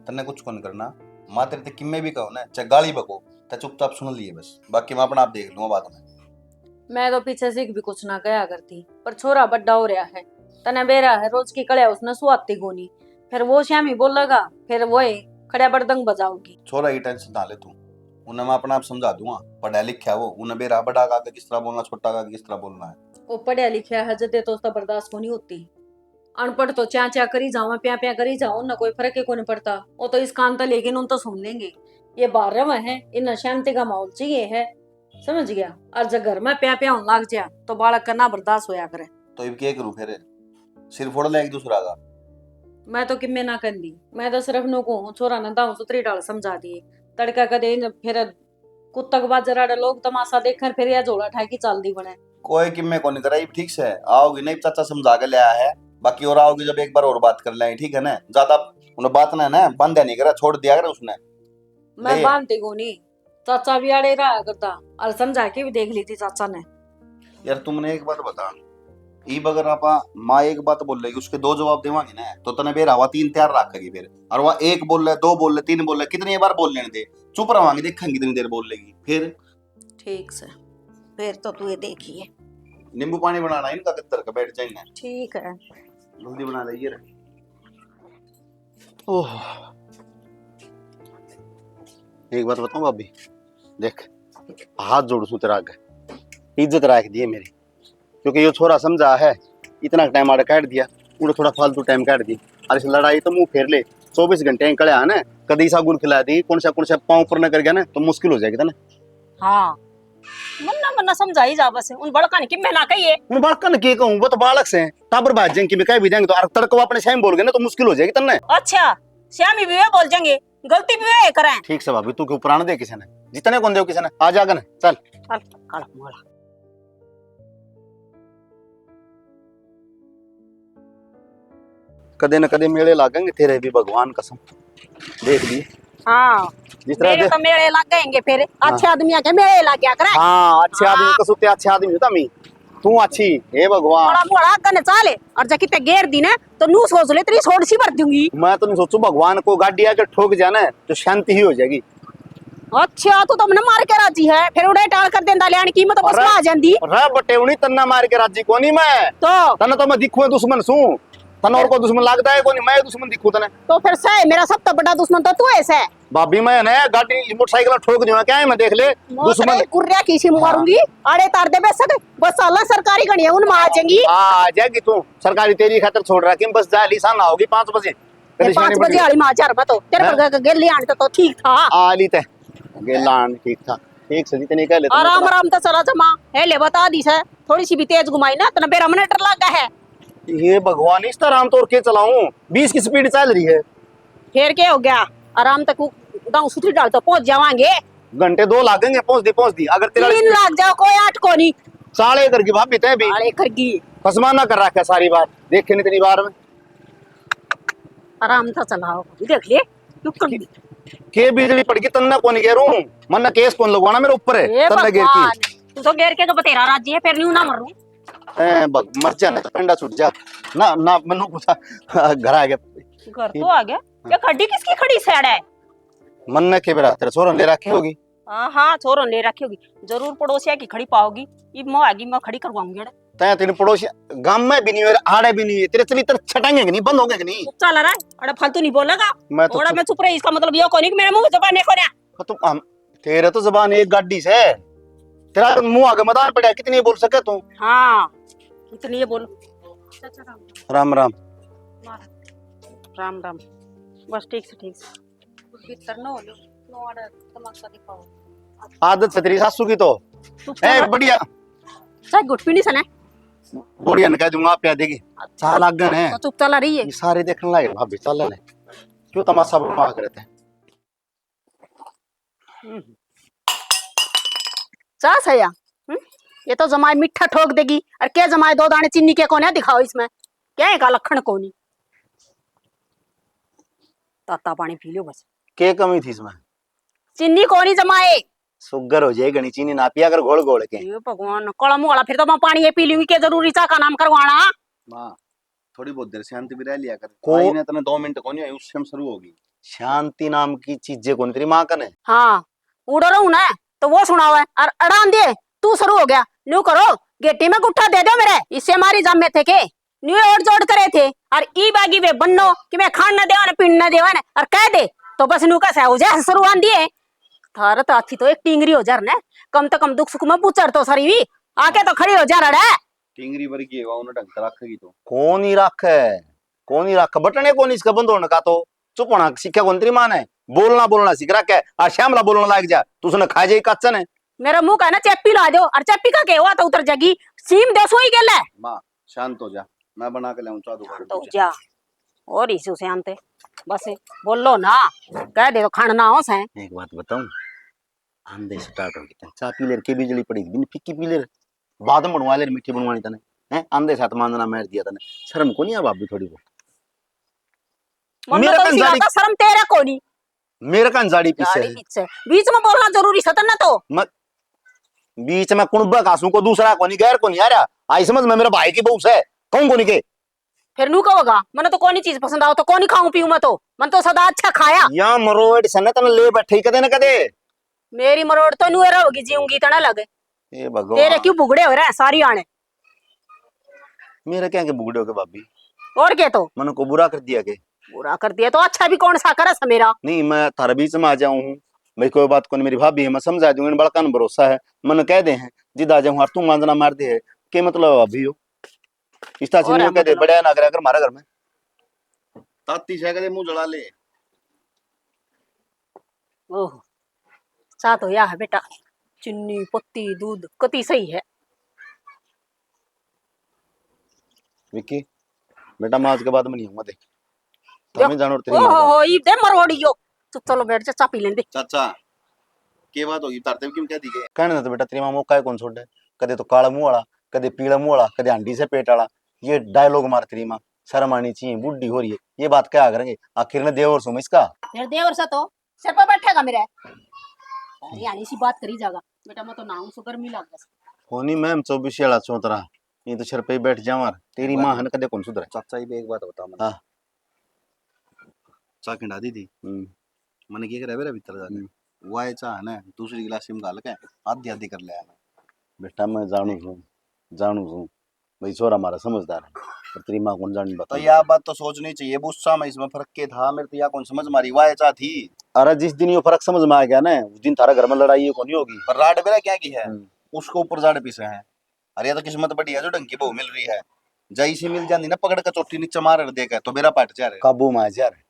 तन्ने कुछ कौन करना, माँ तेरे ते किम्मे भी कहो ना, चाहे गाली बको, ते चुपचाप सुन लिए बस, बाकी मैं अपना आप देख लूंगा बाद में। मैं तो पीछे से भी कुछ ना कहा करती, पर छोरा बड़ा हो रहा है, तने बेरा है, रोज की कड़िया उसने सुहाती कोनी, फिर वो श्यामी बोलेगा, फिर वो ही खड़िया बड़दंग बजाओगी। छोरा की टेंशन ना ले तू, उन्हें मैं अपना आप समझा दूंगा। पढ़ा लिखा वो, उन्हें बेरा बड़ा का आगे किस तरह बोलना, छोटा का आगे किस तरह बोलना है। वो पढ़ा लिखा है, जदे तो उसका बर्दाश्त कोनी होती। अनपढ़ तो च्या च्या करी जावा, प्या प्या करी जाओ, उन्हें कोई फर्क ही कोनी पड़ता। वो तो इस कान तक लेकिन उन तो सुन लेंगे। ये बाहर रहे हैं, इन्हें शांति का माहौल चाहिए है, समझ गया। और जब घर में प्या प्या होने लग जा, तो बालक का ना बर्दाश्त होया करे। तो इब के करूं फिर? सिर फोड़ ले एक दूसरा का। मैं तो किम्मे ना कहंदी, मैं तो सिर्फ नु कहूं, छोरा ने दाऊ सुतरी ढाल समझा दी। तड़का कदे इन फिर कुत्ता के बाजर आड़े लोग तमाशा देखण, फिर या झोला ठाकी चाल दी बने। कोई किम्मे कोनी तेरा, इब ठीक से आओगी नहीं, चाचा समझा के ले आया है, बाकी और आओगी जब एक बार और बात कर लेंगे, ठीक है ना? ज्यादा उन्हें बात ना, ना बांधा नहीं करा, छोड़ दिया करे उसने। मैं ले। बांधती कोनी, चाचा भी आड़े रहा करता, और समझा के भी देख ली थी चाचा ने। यार, तुमने एक बात बता, इब अगर आपा माँ एक बात बोलेगी, उसके दो जवाब देवांगे ना, तो तने बेरा हुआ तीन तैयार रखेगी फिर, और वह एक बोल ले, दो बोल ले, तीन बोल ले, कितनी बार बोल लेने दे, चुप रवांगे, देखेंगे कितनी देर बोल लेगी फिर। ठीक से, फिर तो तू ये देखिए। नींबू पानी बनाना इनका, किधर का बैठ जाए ना। ठीक है। जल्दी बना ले ये रे। ओह। एक बात बताऊं भाभी, देख, हाथ जोड़ सूं तेरा आगे, इज्जत राख दिए मेरी, क्योंकि यो छोरा समझा है, इतना टाइम आड़े काट दिया, उड़े थोड़ा फालतू टाइम काट दी। और इस लड़ाई तो मुंह फेर ले, चौबीस घंटे निकले है ना, कदी सा गुल खिला दी, कौन सा, कौन सा पाँव ऊपर न कर गया ना, तो मुश्किल हो जाएगी तने। हाँ, मन्ना मन्ना समझाई जा बस, उन बड़का ने किम्मे ना कहिए। उन बालका ने के कहूं, वो तो बालक से, टाबर भाज जाएंगे, किम्मे कह भी देंगे तो, और तड़को अपने श्यामी बोल गए ना, तो मुश्किल हो जाएगी तन्ने। अच्छा, श्यामी भी वे बोल जाएंगे, गलती भी वे करें। ठीक से भाभी, तू क्यों प्राण दे किसी ने, जितने कौन दे किसी ने, आ जा अगन, चल। चल, काला मोला। कदे न कदे मेले लागेंगे तेरे भी भगवान कसम। देख ली। हाँ, जिस तरह मेरे दे- तो मेले लग गएंगे फिर। हाँ। अच्छे आदमियों के मेले लग गया करे। हाँ, अच्छे आदमी हाँ। कसुते अच्छे आदमी होता मी। तू अच्छी, हे भगवान। बड़ा मोड़ा गन चाले और जा किते गेर दी ना तो नू सोच ले तेरी सोड सी भर दूंगी। मैं तो नहीं सोचू भगवान को गाड़ी आके ठोक जाना है तो शांति ही हो जाएगी। अच्छा, तू तो हमने मार के राजी है, फिर उड़े टाल कर देंदा लियान की, मैं तो बस अरे, में आ जांदी। रे बटेवनी, तन्ना मार के राजी कोनी मैं। तो? तन्ने तो मैं दिखूं दुश्मन सूं। तन्ने और कोई दुश्मन लगता है कोनी, मैं दुश्मन दिखूं तन्ने। तो फिर सही, मेरा सब तो बड़ा दुश्मन तो तू है सै। भाभी, मैं ना गाड़ी, मोटरसाइकिल ठोक दूंगा क्या है, मैं देख ले। मौत दुश्मन रे गुर्रिया की सी हाँ। मारूंगी। आड़े तार दे बेशक, बस साला सरकारी गणिया उन में आ जाएंगी। हाँ, आ जाएगी तू, सरकारी तेरी खातर छोड़ रखी, बस जा ली सा ना होगी पाँच बजे। ये कदी पाँच शानी बजे पड़ी। वाली माँ चार में तो तेरे हाँ। पर ग-, ग-, गेली आने तो, तो ठीक था। आ ली ते। गेला आने ठीक था। ठीक से जितनी कह लेते आराम मतलब। आराम तो चला जमा। है ले बता दी से। थोड़ी सी भी तेज घुमाई ना, तना बेरा मने डर लगा है। ये भगवान, इस तरह हम तोड़ के चलाऊं? बीस की स्पीड चल रही है। फिर क्या हो गया? आराम तक गाँव सुथरी डाल तो पहुंच जावांगे। घंटे दो लागेंगे पहुंच दी, पहुंच दी। अगर तेरा तीन लाग जाओ, कोई आठ को नहीं। चाले करगी भाभी तै भी। चाले करगी। पसमाना कर रखा सारी बात। देखे नहीं इतनी बार में। आराम से चलाओ, देख ले, क्यों कर दी? के बिजली पड़ गई, तन्ने कौन कह रूं? मन्ने केस कौन लगवाना मेरे ऊपर है? ए तन्ने गिर की। भगवान, तू तो गिर के तो बतेरा राजी है, फिर न्यू ना मरूं। ए, बग-, मर जा ना, तो पिंडा छूट जा। ना, ना, मन्नू कुछ, घर आ गया। घर तो आ गया। हाँ। क्या खड्डी किसकी खड़ी सैड है? मन्ने के बेरा, तेरे छोरा ले रखे होगी। हाँ, हाँ, छोरो ले रखी होगी, जरूर पड़ोसिया की खड़ी पाओगी। इब मैं आगी, मैं खड़ी करवाऊंगी अड़े। तै तीन पड़ोसी गाम में भी नहीं है, आड़े भी नहीं है, तेरे चलित्र छटेंगे कि नहीं, बंद होंगे कि नहीं? चुप चाला रहा, अड़े फालतू नहीं बोलेगा। मैं तो थोड़ा चुप मैं चुप रही, इसका मतलब यो कोनी कि मेरे मुंह जबान नहीं खोना। तो तुम हम, तेरे तो जबान एक गाड़ी से, तेरा तो मुंह आगे मैदान पड़ा, कितनी बोल सके तू? हाँ, इतनी ये बोल। राम राम। राम राम। बस ठीक से, ठीक से। भीतर ना हो लो, नो आड़ा तमाशा दिखाओ। आदत से तेरी सासू की तो। चुप ए, चला। बढ़िया। चाय घुट पीनी सने। बढ़िया ने कह दूंगा, आप प्या देगी। अच्छा। चाह लाग गए हैं। तो चुप चला रही है। ये सारे देखने लायक भाभी, चल ले। क्यों तमाशा बना कर रहते हैं? हम्म। चाह सया। हम्म? ये तो जमाई मीठा ठोक देगी। और क्या जमाई दो दाने चीनी के कोने दिखाओ इसमें। क्या है का लखण कोनी। ताता पानी पी लो बस। के कमी थी इसमें? चीनी कोनी जमाए। शुगर हो जाए घणी, चीनी ना पिया कर घोल घोल के। ये भगवान, कलम वाला, फिर तो मैं पानी ये पी लूंगी, के जरूरी चाह का नाम करवाना। माँ, थोड़ी बहुत देर शांति भी रह लिया कर। को- आई ने तने दो मिनट कोनी हुई, उससे हम शुरू होगी। शांति नाम की चीजें कोनी तेरी माँ कने। हाँ, उड़ो रहूं ना, तो वो सुनावे, और अड़ान दे, तू शुरू हो गया। न्यू करो, गेटी में गुट्ठा दे दो मेरे, इससे हमारी जामे थे के? न्यू ओढ़ जोड़ करे थे, और ई बागी वे बन्नो कि मैं खान न देवन, पीन न देवन, और कह दे, तो बस न्यू का सह हो जाए, शुरू आन दिए। थारे तो हाथी तो एक टिंगरी हो जा ने, कम तो कम दुख सुख में बुचर तो सरी हुई, आके तो खड़ी हो जा रहा है। टिंगरी वर्गी है, उन्हें ढंग से रखेगी तो। कौन ही रखे, कौन ही रखे, बटने कौन इसका बंद होने का तो। चुप होना सीखा कौन तेरी माँ ने, बोलना, बोलना सीख रखे, आ श्यामला बोलने लाग जा, तू उसने खा जाए कच्चन है। मेरा मुंह का ना चेपी ला दो, और चेपी का के हुआ तो उतर जागी, सीम दे सोई गेले। माँ, शांत हो जा, मैं बना के लाऊं चादू। शांत हो जा, और इसी शांत है, बस बोलो ना, कह दे तो खान ना हो सै। एक बात बताऊं, आंधे स्टार्ट हो गए, चाय पी ले के बिजली पड़ी, बिन फिक्की पी ले, बाद में बनवा ले मीठी बनवानी तने, हैं? आंधे साथ मांजना मार दिया तने, शर्म को नहीं आ भाभी थोड़ी बहुत? मन्ने मेरे तो कान इसी जाड़ी बात का शर्म तेरे को नहीं। मेरे कान जाड़ी पीछे जाड़ी है। पीछे। बीच में बोलना जरूरी था ना तो। मैं बीच में कुणबा कासू को दूसरा को नहीं, गैर को नहीं आ रहा। आई समझ में मेरे भाई की बहू से कहूँ को नहीं के। फिर नू कहोगा, मने तो कोनी चीज पसंद आओ तो कोनी खाऊं पीऊं मैं तो। मन तो सदा अच्छा खाया। या मरोड़ से ना तने ले बैठे कदे ना कदे। मेरी मरोड़ तो नू एरा होगी, जीऊंगी तना लगे। ए भगवान। तेरे क्यों भुगड़े हो रहे हैं सारी आने? मेरे क्या के भुगड़े हो गए भाभी? और के तो? मने को बुरा कर दिया के? बुरा कर दिया तो अच्छा भी कौन सा करे सा मेरा? नहीं, मैं थारे बीच में आ जाऊं हूँ। भाई कोई बात कोनी, मेरी भाभी है, मैं समझा दूंगी, इन बड़का ने भरोसा है। मने कह दे हैं, जिद आ जाऊं, और तू मांजना मार दे है। के मतलब है भाभी हो? इस तरह से और नहीं हम कह दे, मतलब बड़े ना करे अगर मारा घर में। ताती से कदे मुंह जला ले। ओह, चा तो या है बेटा, चीनी, पत्ती, दूध, कति सही है। विक्की, बेटा, मैं आज के बाद में नहीं आऊंगा, देख। देख, हमें जानो तेरी ओहो माँ हो, ई दे मरोड़ियो। चुप, चलो बैठ जा, चा पी लेंदे। चाचा, के बात होगी, तारते भी क्यों कह दी गए? कहने तो बेटा, तेरी माँ मौका ही कौन छोड़े। कदे तो काला मुंह वाला, कदे पीला मुंह वाला, कदे हांडी से पेट वाला। ये डायलॉग मार तेरी माँ, शर्म आनी चाहिए, बूढ़ी हो रही है, ये बात क्या करेंगे? आखिर ने देवर सूं मैं इसका। फिर देवर से तो सिर पर बैठेगा मेरे। हरियाणी सी बात करी जागा। बेटा, मैं तो नाम सु गर्मी लग गया। होनी मैम, चौबीस वाला चौतरा, ये तो सिर पे ही बैठ जावा। तेरी माँ है ना, कदे कौन सुधरे। चाचा जी, एक बात बता मने। हाँ। चाह खिंडा दी थी। हम्म। मने के करे बेरा भीतर जाके। हम्म। वाए चाह है ना, दूसरी गिलास में घाल के आधी आधी कर ले आना। बेटा, मैं जानू हूँ, जानू हूँ। भाई, छोरा हमारा समझदार है, पर तेरी माँ कौन जानी तो बता। या बात तो सोचनी चाहिए, गुस्सा में इसमें फर्क के था, मेरे तो या कौन समझ मारी, वाह ऐसा थी। अरे, जिस दिन यो फर्क समझ में आ गया ना, उस दिन थारा घर में लड़ाई ये कोनी होगी। पर राड मेरा क्या की है, हम्म। उसको ऊपर जाड़ पीछे है। अरे, ये तो किस्मत बड़ी है जो ढंग की बहू मिल रही है, जैसी मिल जाती ना, पकड़ के चोटी नीचे मार देगा तो मेरा पाट जा रहे। काबू में आ जा रहे।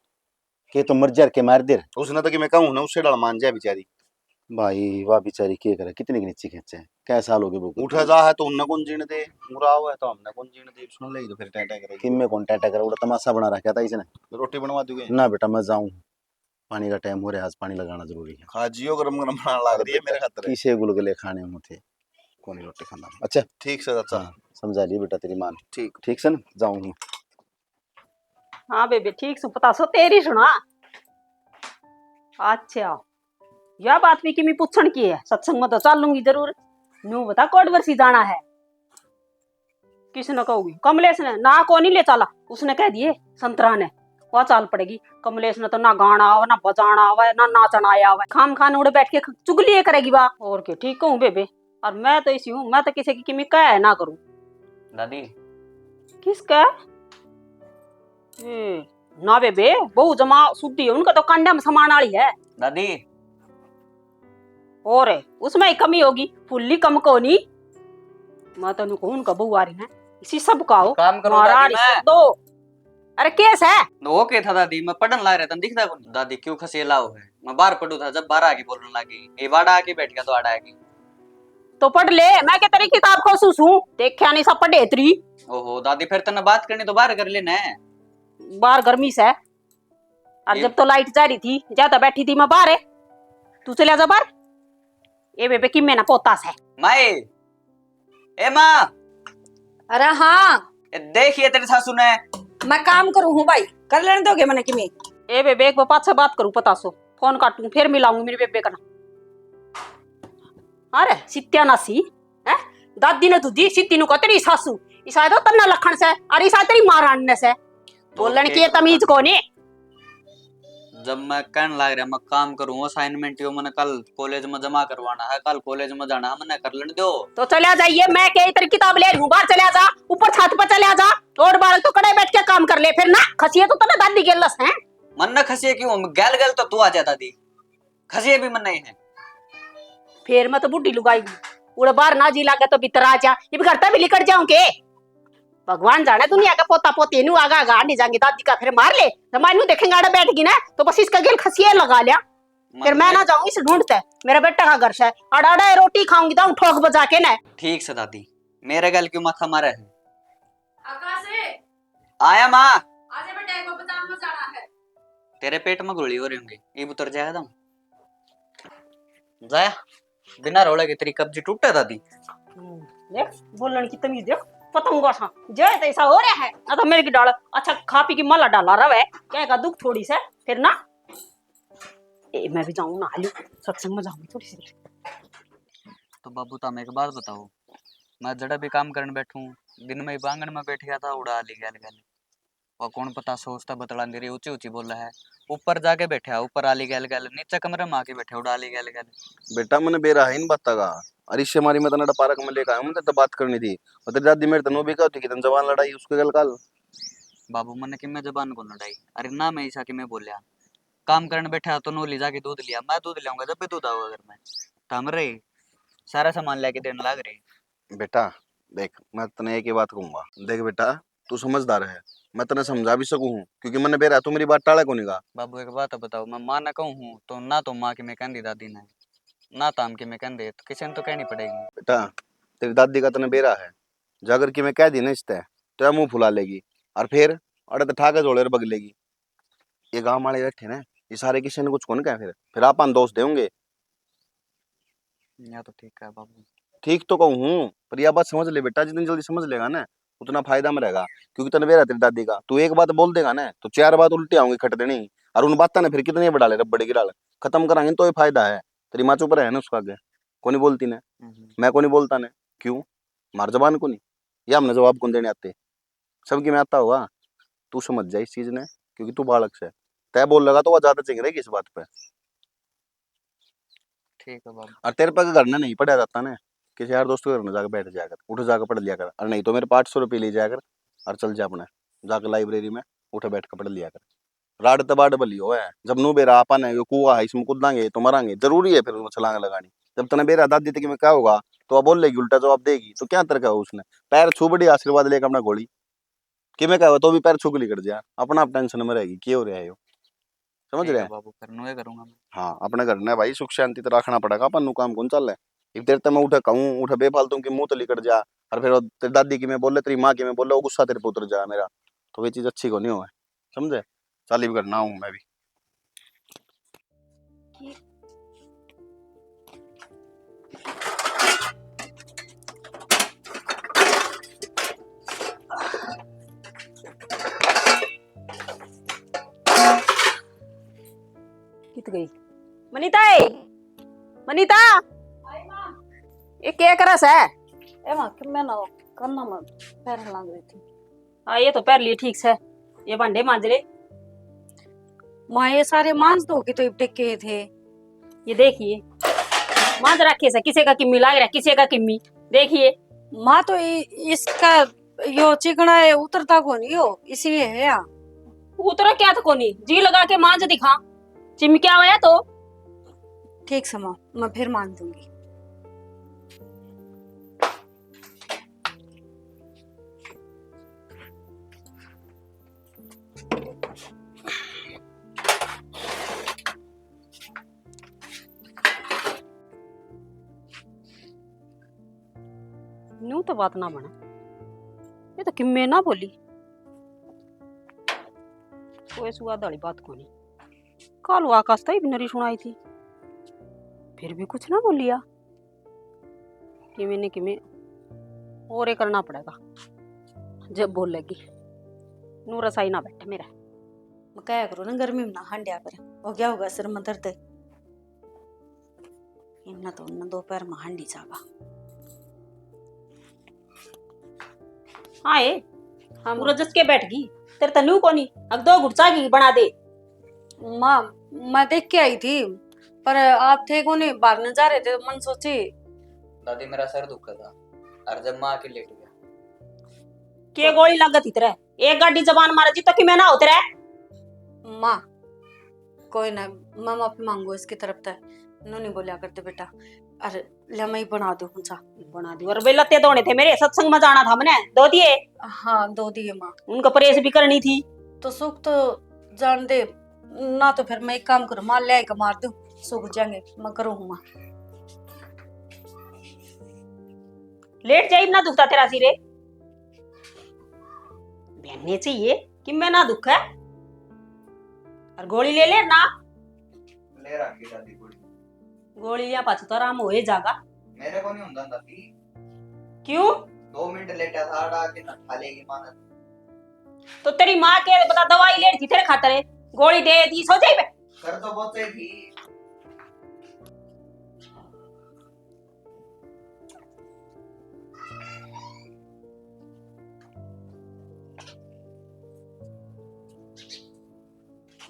के तो मर जा के मार दे। उसने तो कि मैं कहूँ ना, उससे डल मान जाए बेचारी। भाई, वाह बेचारी, के करे, कितनी की नीचे खींचे, कै साल हो गए वो। उठा जा है तो उनने कौन जीण दे, मुरा हुआ है तो हमने कौन जीण दे, सुन ले तो फिर टैं टैं करेगी। किम्मे कौन टैं टैं करे, उड़ा तमाशा बना रखा था इसने। रोटी बनवा दोगे? ना बेटा, मैं जाऊँ, पानी का टाइम हो रहा है, आज पानी लगाना जरूरी है। खा जियो, गरम गरम बनाने लग रही है मेरे खातर। किसे गुलगुले खाने हों थे, कौन रोटी खाना। अच्छा, ठीक से चाचा। हाँ, समझा लिया बेटा तेरी माँ ने। ठीक। ठीक से ना, जाऊँ हूँ। हाँ बेबे, ठीक सु, पता सो तेरी सुना। अच्छा, या बात भी किमी पूछण की है, सत्संग में तो चालूंगी जरूर। न्यू बता, कोड वर्सी जाना है? किसने कहूगी? कमलेश ने। ना, को नहीं ले चाला, उसने कह दिए संतरा ने। वह चाल पड़ेगी। कमलेश ने तो ना गाना आवे, ना बजाना आवे, ना नाचना आया आवे। खाम खान उड़े बैठ के ख-, चुगली ये करेगी वा। और क्यों, ठीक कहूँ बेबे। और मैं तो इसी हूँ, मैं तो किसी की किमी कह ना करूँ। दादी। किसका? ए, ना बेबे, बहू जमा शुद्धि है, उनका तो कांडा में समान वाली है। दादी। और उसमें ही कमी होगी, फुल्ली कम को नहीं। मैं तो कहूँ उनका बहू आ रही है, इसी सब का हो। काम करो मारा दादी, मैं दो। अरे केस है? वो के था दादी, मैं पढ़न लाग रहा था, दिखता कौन? दादी क्यों खसेला हो है? मैं बाहर पढ़ू था, जब बाहर आके बोलने लगी, ये वाड़ा आके बैठ गया तो आड़ा आके। तो पढ़ ले, मैं के तेरी किताब खोसू सूं, देखा नहीं सब पढ़े तेरी। ओहो दादी, फिर तन्ने बात करनी तो बाहर कर लेना है। बाहर गर्मी से, और ये जब तो लाइट जा रही थी, ज्यादा बैठी थी मैं बाहर है, तू चला जा बाहर। ये बेबे की मैंने पोता से। माए, ए माँ। अरे हाँ। ए, देख ये तेरी सासू ने। मैं काम करूँ हूँ भाई, कर लेने दोगे मने किमी। ए बेबे, एक बार पाछे बात करूँ पता सो, फोन काटूँ, फिर मिलाऊंगी मेरी बेबे का ना। अरे सित्या ना सी, हैं? दादी ने दूधी सित्ती नु कह तेरी सासू, इसा तो तन्ना लखन से, अरे इसा तेरी माँ रान ने से। बोलण की ये तमीज कोनी। जब मैं कहन लाग रहा, मैं काम करूँ, असाइनमेंट यो मैंने कल कॉलेज में जमा करवाना है, कल कॉलेज में जाना है, मैंने कर लेने दो। तो चला जाइए, मैं क्या इधर किताब ले रही हूँ, बाहर चला जा, ऊपर छत पर चला जा, और बाहर तो कड़े बैठ के काम कर ले। फिर ना खसिए तो तने दादी गेलस है। मन ना खसिए क्यों, गैल गैल तो तू आ जाता दी। खसिए भी मन नहीं है। फिर मैं तो बूढ़ी लुगाई हूँ। उड़े बाहर ना जी लागे तो भीतर आ जा। इब घर तक भी लिकड़ जाऊं के? भगवान जाने दुनिया का पोता पोती नु आगा आगा नहीं जाएंगे। दादी का फिर मार ले। जब मैं नु देखेंगे आड़े बैठ गई ना, तो बस इसका गेल खसिए लगा लिया। फिर मैं ना जाऊं इस ढूंढते। मेरा बेटा का घर से आड़ा आड़ा रोटी खाऊंगी तो ठोक बजा के ना। ठीक से दादी, मेरे गल क्यों माथा मारे है? आकाश। आया माँ। आजा बेटा, एक बार बाजार में जाना है। तेरे पेट में गोली हो रही होंगी, इब उतर जाएगा तुम। जाया, बिना रोले की तेरी कब्जी टूटे दादी। हम्म, देख, बोलण की तमीज देख, पतंगा सा। जे तो ऐसा हो रहा है, ना तो मेरे की डाल, अच्छा खा पी के मला डाला रहे, क्या का दुख थोड़ी से, फिर ना। ए, मैं भी जाऊं ना, हालू, सत्संग में जाऊं थोड़ी सी। तो बाबू, तुम एक बात बताओ, मैं जड़ा भी काम करने बैठूं, दिन में ही आंगन में बैठ गया था, उड़ा ली गैल गैल। और कौन पता सोच तो बतलांदी रही, ऊंची ऊंची बोला है। ऊपर जाके बैठा, ऊपर आली गैल गैल, नीचे कमरे में आके बैठा, उड़ा आली गैल गैल। बेटा, मैंने बेरा है इन बातों का। अरे, इससे मारी मैं तन्ने पार्क में लेकर आया हूँ, मैं तेरे तो बात करनी थी। और तेरी दादी मेरे तन्ने भी कहती कि तन जबान लड़ाई उसके गल काल। बाबू, मैंने कि मैं जबान को लड़ाई? अरे ना, मैं ऐसा कि मैं बोलिया, काम करने बैठा तो नोली जाके दूध लिया, मैं दूध लियाऊंगा जब भी दूध आओगा घर में। तो हम रहे, सारा सामान लेके देने लाग रहे। बेटा, देख, मैं तन्ने एक ही बात कहूंगा। देख बेटा, तू समझदार है, मैं तन्ने समझा भी सकूं हूँ, क्योंकि मैंने बेरा तू मेरी बात टाले कोनी का। बाबू, एक बात बताओ, मैं माँ ने कहूँ हूँ तो ना तो माँ की मैं कहती दादी ने, ना ताम की मैं कहती, तो किसी ने तो कहनी पड़ेगी। बेटा, तेरी दादी का तन्ने बेरा है, जागर की मैं कह दी ना इसते, तो यह मुंह फुला लेगी, और फिर अड़े तो ठा के झोले और बग लेगी। ये गांव वाले बैठे ना, ये सारे किसी ने कुछ कौन कहे, फिर फिर आपन दोष देंगे। या तो ठीक है बाबू। ठीक तो कहूँ हूँ, पर यह बात समझ ले बेटा, जितनी जल्दी समझ लेगा ना, उतना फायदा में रहेगा। क्योंकि तने बेरा तेरी दादी का, तू एक बात बोल देगा ना, तो चार बात उल्टी आऊंगी खट देनी। और उन बातों ने फिर कितनी बढ़ा ले, रबड़ की डाल खत्म करांगे, तो ये फायदा है। तेरी माँ चुप रहे ना उसका आगे, कोनी बोलती ने। हम्म। मैं कोनी बोलता ने। क्यों? मार जबान कोनी, या हमने जवाब कौन देने आते? सबकी में आता होगा। तू समझ जा इस चीज ने, क्योंकि तू बालक से, तय बोल लगा तो वह ज्यादा चिंग रहेगी इस बात पे। ठीक है बाबू। और तेरे पे घर ने नहीं पढ़ा जाता ने, किसी यार दोस्त के घर में जाकर बैठ जाया कर, उठ जाकर पढ़ लिया कर, और नहीं तो मेरे पाँच सौ रुपये ले जाया कर और चल जा अपने, जाकर लाइब्रेरी में उठ बैठ कर पढ़ लिया कर। राड ते बाड बली हो है, जब नू बेरा आपा ने यो कुआ है, इसमें कूदांगे तो मरांगे, जरूरी है फिर उसमें छलांग लगानी। जब तने बेरा दादी तक में क्या होगा, तो वह बोलेगी, उल्टा जवाब देगी, तो क्या तरका हो उसने? पैर छू बड़ी आशीर्वाद लेकर अपना घोली, कि मैं कहवा तो भी पैर छू के लिकड़ जा, अपना आप टेंशन में रहेगी, के हो रहा है यो, समझ ठीक रहे है हैं? बाबू, फिर नू ये करूंगा मैं। हाँ, अपने घर ने भाई सुख शांति तो रखना पड़ेगा, अपन नू काम कौन चल है? इब तेरे ते मैं उठे कहूँ, उठे बेफालतू की मुंह तो लिकड़ जा, और फिर वो तेरी दादी की मैं बोले, तेरी माँ की मैं बोले, वो गुस्सा तेरे पे उतर जा मेरा, तो वे चीज अच्छी को नहीं हो, समझे? चाली भी करना हूँ मैं भी। कित गई? मनीता ए, मनीता, ये क्या करा सै? ए माँ, कि मैं ना करना में पैर लाग रही थी। हाँ, ये तो पैर लिए ठीक सै, ये भांडे मांज ले। माँ, ये सारे मांज धो के तो इब टेके थे। ये देखिए, मांज रखे सै, किसी का किम्मी लाग रहा, किसी का किम्मी। देखिए। माँ, तो इ-, इसका यो चिकना है, उतरता कोनी हो, इसलिए है या। उतरा क्या तो कोनी, जी लगा के मांज दिखा, चिमक्या होया तो। ठीक सै माँ, मैं फिर मांज दूंगी। न्यू तो बात ना बने, ये तो किम्मे ना बोली, कोई सुआद वाली बात कोनी। काल वो आकाश ताई भी नरी सुनाई थी, फिर भी कुछ ना बोलिया। किमें ने किमें और ये करना पड़ेगा, जब बोलेगी। नू रसाई ना बैठे मेरा। मैं कहा करो ना, गर्मी में ना हांडिया कर, हो गया होगा सिर में दर्द। इन्ना तो उन्ना दोपहर में हांडी जागा। हाँ ए, हम पूरा जस के बैठ गई। तेरे तन्नू कोनी, अब दो घुट चाह की बना दे। माँ, मैं देख के आई थी, पर आप थे कोनी, बाहर न जा रहे थे, मन सोची। दादी, मेरा सर दुखा था, और जब मैं आके लेट गया। के गोली लग गई तेरे? एक गाड़ी जबान मारे जी तो कि मैं ना होते रहे। माँ, कोई ना, मैं माफी मांगू इसकी तरफ तै। नू नहीं बोलिया करते बेटा। अरे ले, मैं ही बना दूँ हूँ चा। बना दूँ। और वे लत्ते धोने थे मेरे, सत्संग में जाना था मैंने, धो दिए। हाँ, धो दिए माँ। उनका प्रेस भी करनी थी। तो सुख तो जान दे ना, तो फिर मैं एक काम करूँ माँ, ले आके मार दूँ, सूख जाएंगे, मैं करूँ हूँ माँ। लेट जाइब ना दुखता तेरा सिरे। बहने चाहिए कि मैं ना दुख है। और गोली ले ले ना। ले रखी दादी गोली। गोली लिया पाछू तो आराम होए जागा। मेरे को नहीं होंदा दादी। क्यों? दो मिनट लेटा था, आड़ा आके ना खा लेगी माँ ने। तो तेरी माँ के बता दवाई लेनी थी तेरे खातर, गोली दे दी, सो जाइबे। सर तो बहुत सही थी।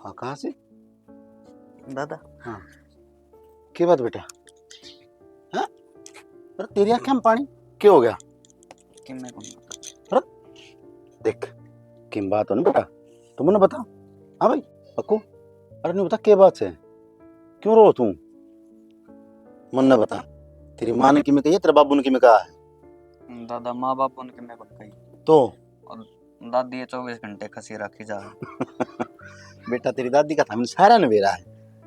आकाश। दादा। हाँ। के बात बेटा? हाँ? अरे तेरी आंखें में पानी, के हो गया? किम्मे को। अरे देख, किम बात हो ना बेटा, तू मन्ने बता। हाँ भाई, पक्कू? अरे नहीं बता, के बात है? क्यों रो तू? मन्ने बता, तेरी माँ ने किम्मे कही है, तेरे बाबू ने किम्मे कहा है? दादा, माँ बाबू ने किम्मे को कही। तो? और दादी ये चौबीस घंटे खसी रखी जा। बेटा, तेरी दादी का थामने सारा ने बेरा है,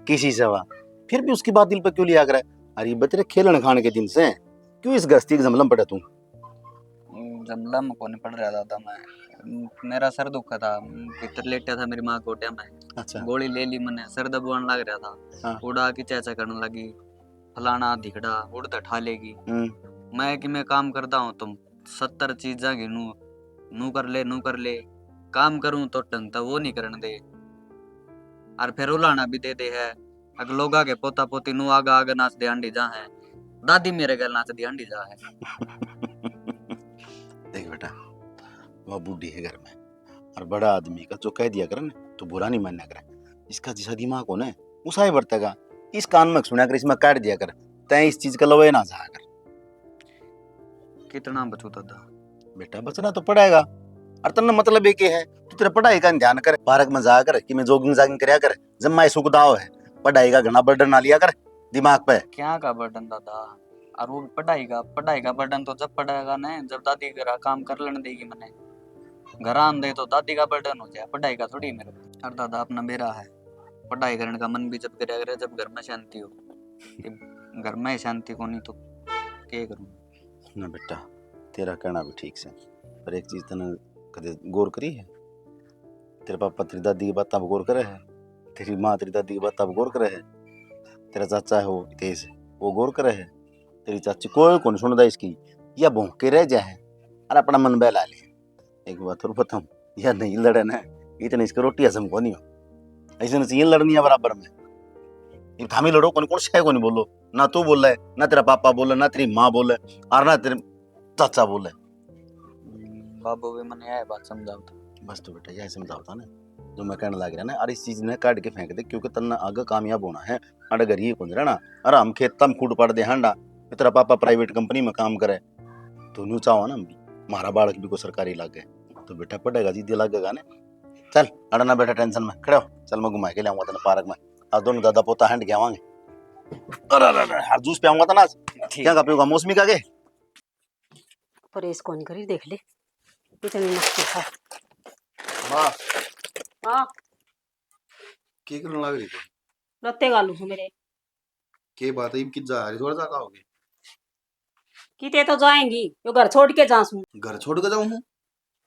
किसी से वा। फिर भी उसकी बात दिल पे क्यों लिया करे? अरे, ये तेरे खेलन खान के दिन से, क्यों इस गस्ती के जमलम पड़े तू? जमलम को नहीं पड़ रहा दादा मैं, मेरा सर दुखा था, भीतर लेटा था मेरी माँ गोड्या में। अच्छा। गोली ले ली मैंने, सर दबवान लग रहा था। हाँ। उड़ा के चेचा करने लगी। फलाना धिकड़ा उड़ तो ठा लेगी। हम्म। मैं कि मैं काम करता हूँ तो सत्तर चीजा गिनू, नू कर ले, नू कर ले। काम करूँ तो ढंग तो वो नहीं करण दे। और फिर उलाना भी दे दे है। अग लोगा के पोता पोती नू आगा आगा नाच दे आंडी जा है। दादी मेरे गल नाच दे आंडी जा है। देख बेटा, वह बूढ़ी है घर में, और बड़ा आदमी का जो कह दिया करे ना, तो बुरा नहीं मानना करे। इसका जैसा दिमाग हो ना, उसा ही बरतेगा। इस कान में सुना कर, इसमें काट दिया कर। तैं इस चीज का लवे ना जाया कर। कितना बचू दादा? बेटा, बचना तो पड़ेगा। और तन्ने मतलब ये के है, तू तेरा पढ़ाई का ध्यान कर, पार्क में जाया कर, कि मैं जॉगिंग जागिंग करया कर। जब मैं सुख दाव है, पढ़ाई का घना बर्डन ना लिया कर दिमाग पे। क्या का बर्डन दादा? और वो भी पढ़ाई का, पढ़ाई का बर्डन तो जब पड़ेगा ना, जब दादी घर काम कर लेने देगी मने। घर आन दे तो दादी का बर्डन हो जाए, पढ़ाई का थोड़ी मेरे पे। और दादा अपना बेरा है, पढ़ाई करने का मन भी जब करया करे जब घर में शांति हो। कि घर में शांति को नहीं तो क्या करूँ? ना बेटा, तेरा कहना भी ठीक से, पर एक चीज तने कदे गौर करी है? तेरे पापा तेरी दादी की बात पर गौर करे है, तेरी माँ तेरी दादी की बात पर गौर करे है, तेरा चाचा है वो हितेश, वो गौर करे है, तेरी चाची कोई कौन सुनदा इसकी, या भौंक के रह जाए है और अपना मन बहला ले। एक बात और बताऊं, या नहीं लड़े ना, इतने इसके रोटी हजम को नहीं हो, ऐसे नहीं चाहिए लड़नी है बराबर में। इब थामी लड़ो, कौन कौन से को नहीं बोलो, ना तू बोले, ना तेरा पापा बोले, ना तेरी माँ बोले, और ना तेरे चाचा बोले। बाबू भी मने यह बात समझाओ था। बस तो बेटा, यही समझाओ था ना, जो मैं कहने लग रहा ना, और इस चीज ने काट के फेंक दे, क्योंकि तन्ने आगे कामयाब होना है। अरे घर ही कौन रहना, अरे हम खेत तम कूट पाड़ दे हांडा, तेरा पापा प्राइवेट कंपनी में काम करे, तो न्यू चाहो ना हम भी, म्हारा बालक भी को सरकारी लागे, तो बेटा पढ़ेगा जी, दिल लागेगा ना। चल, अड़ना बेटा, टेंशन में खड़े हो, चल मैं घुमा के ले आऊंगा तने पार्क में, आज दोनों दादा पोता हंड के आवांगे। अरे, अरे, अरे, हर जूस पियाऊंगा तने आज। ठीक। क्या का पीऊंगा, मौसमी का के? परहेज कौन करी, देख ले, इतनी मस्ती है। माँ। हाँ। के करने लग रही तू? लत्ते गालू हूँ मेरे। के बात है, इब कित जा रही, थोड़ा जा आओगे? किते तो जाएंगी, यो घर छोड़ के जा सूं। घर छोड़ के जाऊं हूँ?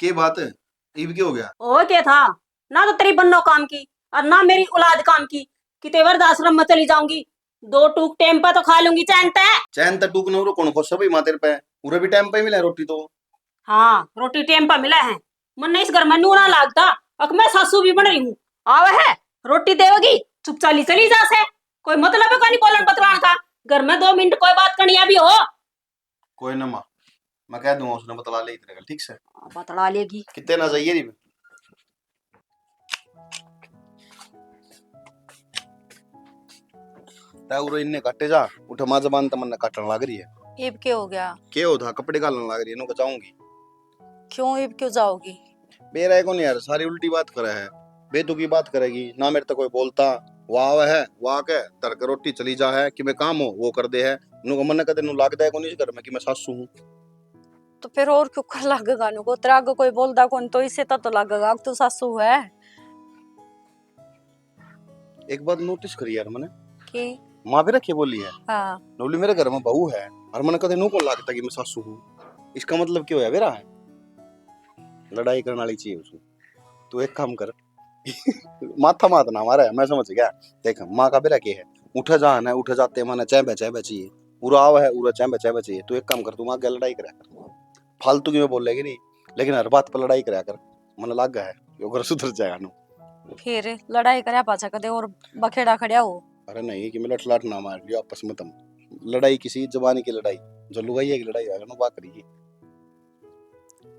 के बात है, इब के हो गया? और के था, ना तो तेरी बन्नो काम की और ना मेरी औलाद काम की। किते वृद्धाश्रम में चली जाऊंगी, दो टूक टेम पे तो खा लूंगी चैन ते। चैन ते टूक न, उरे कौन खोसे भाई माँ तेरे पे, उरे भी टेम पे मिले रोटी तो। हाँ, रोटी टेम पे मिले है। मन्ने इस घर में नूना लागता, अक मैं सासू भी बन रही हूँ। आवे है, रोटी देवेगी, चुपचाली चली जा से। कोई मतलब है कोनी बोलन बतलान का। घर में दो मिनट कोई बात करनी भी हो। कोई ना माँ, मैं कह दूंगा उसने बतला ले इतने गल, ठीक से? हाँ, बतला लेगी। कितने ना चाहिए री। तै उरे इन्ने काटे जा, उठे माँ जबान ते मन्ने काटन लाग रही है। इब के हो गया? के हो था, कपड़े घालन लाग रही है, नो जाऊंगी। क्यों, इब क्यों जाओगी? बेरा है कौन यार, सारी उल्टी बात करे है, बेतुकी बात करेगी ना। मेरे तो कोई बोलता, वो आवे है, वो आके धर के रोटी चली जा है, कि मैं काम हो वो कर दे है। नु मन्ने कदे नु लागदा है कौन इस घर में कि मैं सासू हूँ। तो फिर और क्यों कर लागेगा नु को? तेरा आगे कोई बोलदा कौन तो इसे तो, तो लागेगा कि तू सासू है। एक बात नोटिस करी यार मने। के? माँ भी रखी बोली है। हाँ। नोली मेरे घर में बहू है और मने कदे नु को लागता कि मैं सासू हूँ। इसका मतलब क्या होया बेरा है? लड़ाई करने वाली चाहिए उसको। तू एक काम कर, माथा मात ना मारे, मैं समझ गया। देख, माँ का बेरा के है, उठे जा है, उठे जाते माने चाय बे, चाय बे चाहिए, उरा आवे है, उरा चाय बे, चाय बे चाहिए। तू एक काम कर, तू माँ के लड़ाई करे कर, फालतू की मैं बोलेगी नहीं, लेकिन हर बात पर लड़ाई करया कर। मन लाग है, यो घर सुधर जाएगा नु। फिर लड़ाई करया पाछा कदे और बखेड़ा खड़या हो। अरे नहीं, कि मैं लठ लाठ ना मार लियो आपस में तुम। लड़ाई किसी जबान की लड़ाई, जो लुगाइया की लड़ाई है ना, वो करिए।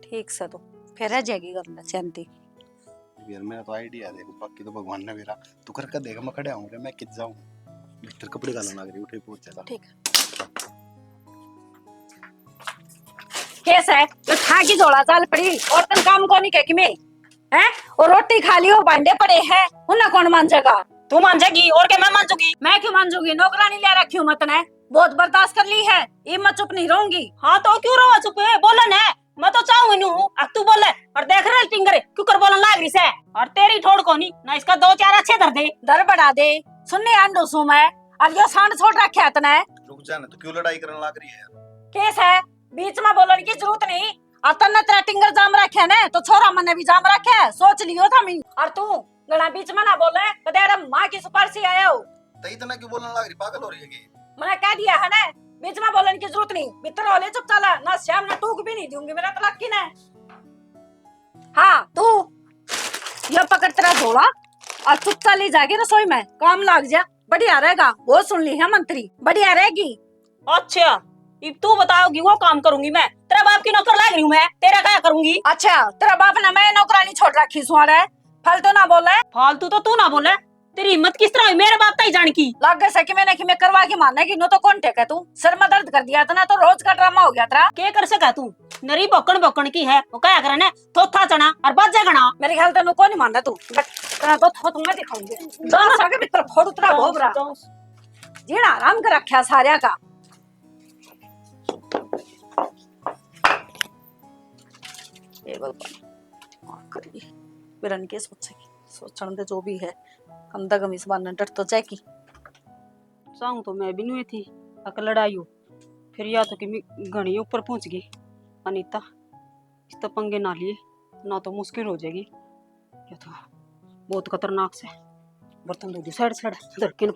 ठीक से तो फिर रह जाएगी घर में शांति। यार, मेरा तो आइडिया है, देखो, बाकी तो भगवान ने मेरा, तू करके देख, मैं खड़े आऊंगा, मैं कित जाऊं, भीतर कपड़े घालन लग रही, उठे पहुंच जाता। ठीक। कैसा है? तो थाकी झोला चाल पड़ी, और तन काम को नहीं कह कि मैं, हैं? और रोटी खा ली, वो भांडे पड़े हैं, उन्हें कौन मांजेगा? तू मांजेगी, और क्या मैं मांजूंगी? मैं क्यों मांजूंगी? नौकरानी ले रखी हूँ मैं तने, बहुत बर्दाश्त कर ली है, ये मैं चुप नहीं रहूंगी। हाँ तो क्यों रहो चुप? बोले ना, मैं तो चाहूँ ही नहीं हूँ, अब तू बोले। और देख रहे टिंगर, क्यों कर बोलन लाग रही से? और तेरी ठोड़ कोनी, ना इसका दो चार अच्छे धर दे। धर बढ़ा दे, सुनने आंडू सू मैं, अब यो सांड छोड़ रखे है तने। रुक जा ना, तू क्यों लड़ाई करने लाग रही है यार? केस है, बीच में बोलन की जरूरत नहीं। और तन्ने तेरा टिंगर जाम रखे है ना, तो छोरा मने भी जाम रखे है, सोच लियो था मी। और तू घणा बीच में ना बोले, कदे रे माँ की सुपारसी आया हो। तो इतना क्यों बोलने लाग रही, पागल हो रही है कि? मैंने कह दिया है ना, बीच में बोलने की जरूरत नहीं। भीतर हो ले चुप चाला, ना श्याम ना टूक भी नहीं दूंगी मेरा तलाक की ने। हाँ, तू ये पकड़ तेरा झोला और चुप चाली जाके रसोई में काम लाग जा, बढ़िया रहेगा। वो सुन ली है मंत्री, बढ़िया रहेगी। अच्छा, इब तू बताओगी वो काम करूंगी मैं? तेरा बाप की नौकर लाग रही हूँ मैं, तेरा क्या करूंगी? अच्छा, तेरा बाप ने मैं नौकरानी छोड़ रखी सुहाड़े, फालतू ना बोले। फालतू तो तू ना बोले, तेरी हिम्मत किस तरह हुई मेरे बाप ताई जान की? लागे से कि मैंने कि मैं करवा के मारने की, नो तो कौन ठेका तू? सर में दर्द कर दिया इतना तो रोज का ड्रामा हो गया तेरा। के कर सका तू? नरी भौकण भौकण की है, वो कहा करे ने, थोथा चना और बाजे घना। मेरे ख्याल तैनू कोनी मानना तू, but तेरा तो थोथ मैं दिखाऊंगी। दस आगे भीतर फोड़ उतरा भोबरा। जीना आराम कर रखा सारिया का। ए भगवान, दिमाग करिए। बिरन के सोचेगी, सोचण दे जो भी है, कम से कम इस बार न डर तो जाएगी। चाहूँ तो मैं भी नुए थी, अक लड़ाई हो, फिर या तो कि मैं घणी ऊपर पहुंच गई। अनिता, इस तो पंगे ना लिए, ना तो मुश्किल हो जाएगी। या तो बहुत खतरनाक से बर्तन धो दी, साइड साइड धर के न